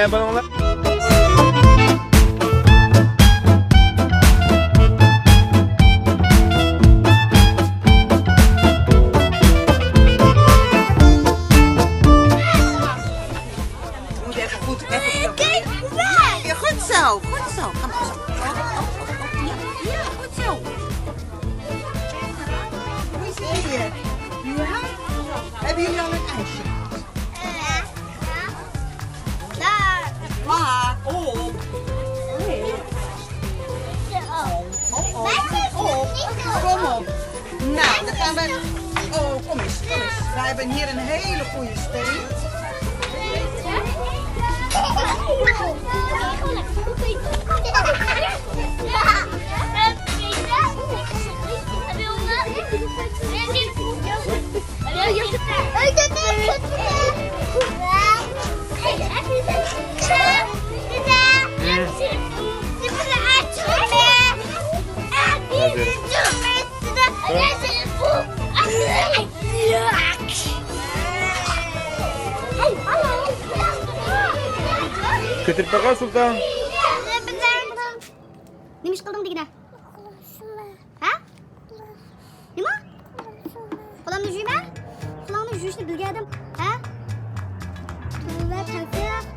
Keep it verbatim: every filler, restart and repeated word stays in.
بالىلار. Good, good, good. Yeah, goed zo, goed zo. Kom op. Ja, goed zo. Hoe is het hier? Ja? Hebben jullie al een ijsje gehad? Klaar. Klaar. Op. Oh, oh, oh, kom op. Nou, dan gaan we. Oh, kom eens, kom eens. Wij hebben hier een hele goede steen. كۆتۈرۈپ باقا، سۇلتان. نېمە ئىش قىلدىڭ دېگىنە؟ ھە؟ نېمە؟ قولۇمنى جۇيما؟ قولۇڭنى جۇيۇشنى بىلگەن ئادەم. ھە؟ تۆۋە تەۋپىق.